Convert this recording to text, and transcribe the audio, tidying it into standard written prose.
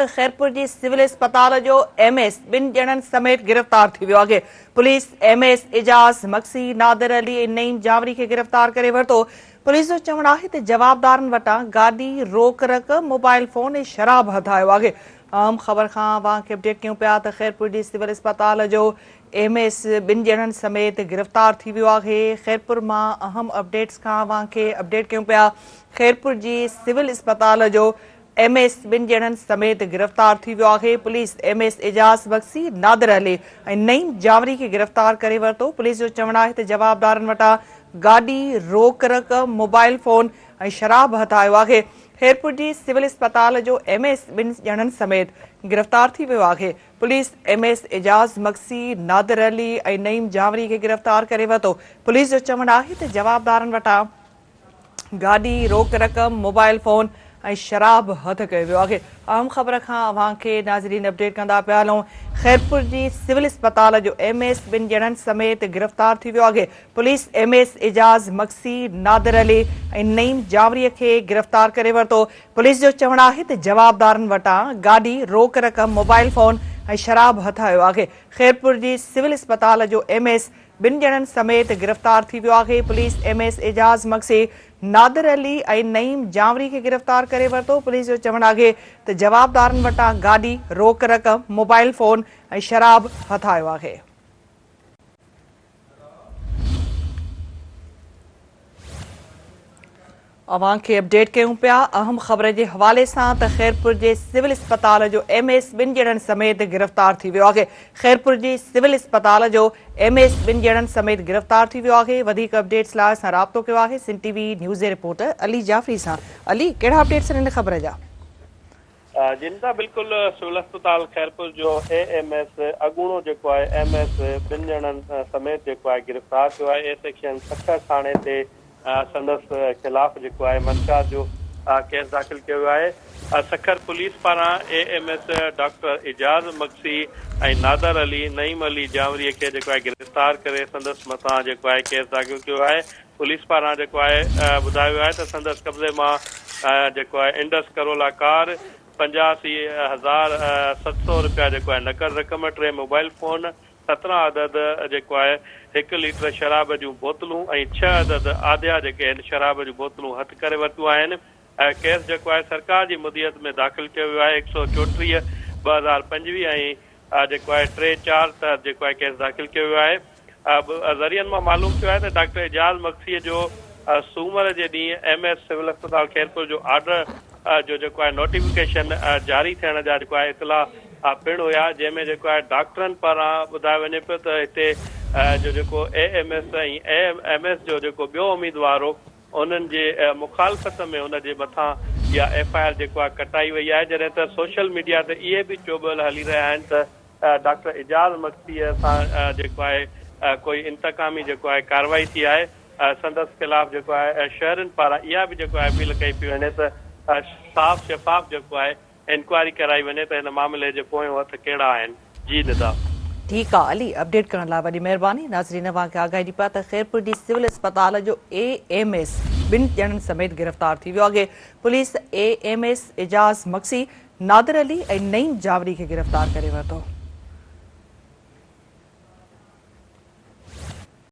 خيرپور جي سول اسپتال جو ايم ايس ٻن ڄڻن سميت گرفتار ٿي ويو آهي. Police M S Ijaz Magsi, Nadir Ali ۽ Naeem Jawri کي گرفتار ڪري ورتو. پوليس جو چوڻ آهي ته جوابدارن وٽان گاڏي، روڪ رقم، موبائل فون ۽ شراب هٿ آيو آهي. اهم خبر کان اوهان کي اپڊيٽ ڪيون پيا ته خيرپور جي سول اسپتال جو ايم ايس ٻن ڄڻن سميت گرفتار ٿي ويو آهي. خيرپور مان اهم اپڊيٽس کان اوهان کي اپڊيٽ ڪيون پيا خيرپور جي سول اسپتال جو ايم ايس ٻن ڄڻن سميت گرفتار ٿي ويو آهي، police M S Ijaz Magsi, Nadir Ali ۽ Naeem Jawri کي گرفتار ڪري ورتو، پوليس جو چوڻ آهي ته جوابدارن وٽان گاڏي، روڪ رقم، موبائل فون ۽ شراب هٿ آيو آهي، خيرپور جي سول اسپتال جو ايم ايس ٻن ڄڻن سميت گرفتار ٿي ويو آهي، Police M S Ijaz Magsi, Nadir Ali ۽ Naeem Jawri کي گرفتار ڪري ورتو، پوليس جو چوڻ آهي ته جوابدارن وٽان. گاڏي، روڪ رقم، موبائل فون ۽ شراب هٿ ڪيو ويو آهي. اهم خبر کان اوهان کي ناظرين اپڊيٽ ڪندا پيا هلون. خيرپور جي سول اسپتال جو ايم ايس ٻن ڄڻن سميت گرفتار ٿي ويو آهي. Police M S Ijaz Magsi, Nadir Ali ۽ Naeem Jawri کي گرفتار ڪري ورتو. پوليس جو چوڻ آهي ته جوابدارن وٽان گاڏي، روڪ رقم، موبائل فون ۽ شراب هٿ آيو آهي. خيرپور جي سول اسپتال جو ايم ايس ٻن ڄڻن سميت گرفتار ٿي ويو آهي، Police M S Ijaz Magsi, Nadir Ali ۽ Naeem Jawri کي گرفتار ڪري ورتو، پوليس جو چوڻ آهي ته جوابدارن وٽان گاڏي، روڪ رقم، موبائل فون ۽ شراب هٿ آيو آهي. اوهان کي اپڊيٽ ڪيون پيا اهم خبر جي حوالي سان ته خيرپور جي سول اسپتال جو ايم ايس ٻن ڄڻن سميت گرفتار ٿي ويو آهي خيرپور جي سول اسپتال جو ايم ايس ٻن ڄڻن سميت گرفتار ٿي ويو آهي وڌيڪ اپڊيٽس لاء اسان رابطو ڪيو آهي سنڌ ٽي وي نيوز جي رپورٽر علي جعفري سان علي ڪهڙا اپڊيٽس آهن ان خبر جا. جي ندا بلڪل سول اسپتال خيرپور جو اي ايم ايس اڳوڻو جيڪو آهي ايم ايس ٻن ڄڻن سميت جيڪو آهي گرفتار ٿيو آهي اي سيڪشن سکر ٿاڻي تي سندس خلاف جيڪو آهي منشيات جو ڪيس داخل ڪيو ويو آهي. سکر پوليس پاران A M S doctor Ijaz Magsi ۽ Nadir Ali, Naeem Ali Jawri کي جيڪو آهي گرفتار ڪري سندس مٿان جيڪو آهي ڪيس داخل ڪيو آهي. پوليس پاران جيڪو آهي ٻڌايو ويو آهي ته سندس قبضي مان جيڪو آهي انڊس ڪرولا ڪار، 85700 رپيا جيڪو آهي نقد رقم، ٽي موبائل فون، 17 عدد جيڪو آهي هڪ ليٽر شراب جون بوتلون ۽ ڇهه عدد آڌيا جيڪي آهن شراب جون بوتلون هٿ ڪري ورتيون آهن. ڪيس جيڪو آهي سرڪار جي مديت ۾ داخل ڪيو ويو آهي 134 2025 ۽ جيڪو آهي ٽي چار تحت جيڪو آهي ڪيس داخل ڪيو ويو آهي. ذريعن مان معلوم ٿيو آهي ته ڊاڪٽر اعجاز مگسيء جو سومر جي ڏينهن ايم ايس سول اسپتال خيرپور جو آرڊر جو جيڪو آهي نوٽيفڪيشن جاري ٿيڻ جا جيڪو آهي اطلاع پڻ هيا جنهن ۾ جيڪو آهي ڊاڪٽرن پاران ٻڌايو وڃي پيو ته هتي جو جيڪو اي ايم ايس ۽ اي ايم ايس جو جيڪو ٻيو اميدوار هو انهن جي مخالفت ۾ ان جي مٿان اها ايف I R جيڪو آهي ڪٽائي وئي آهي جڏهن ته سوشل ميڊيا تي اهي به چوٻول هلي رهيا آهن ته ڊاڪٽر اعجاز مگسيء سان جيڪو آهي ڪوئي انتقامي جيڪو آهي ڪارروائي ٿي آهي سندس خلاف جيڪو آهي شهرين پاران اها به جيڪو آهي اپيل ڪئي پئي وڃي ته صاف شفاف جيڪو آهي انڪوائري ڪرائي وڃي ته هن معاملي جي پويون هٿ ڪهڙا آهن جي ندا. ٺيڪ آ علي اپڊيٽ ڪرڻ لاء وڏي مهرباني ناظرين اوهان کي آگاهي ڏي پيا ته خيرپور جي سول اسپتال جو اي ايم ايس ٻن ڄڻن سميت گرفتار ٿي ويو آهي Police A M S Ijaz Magsi, Nadir Ali ۽ Naeem Jawri کي گرفتار ڪري ورتو.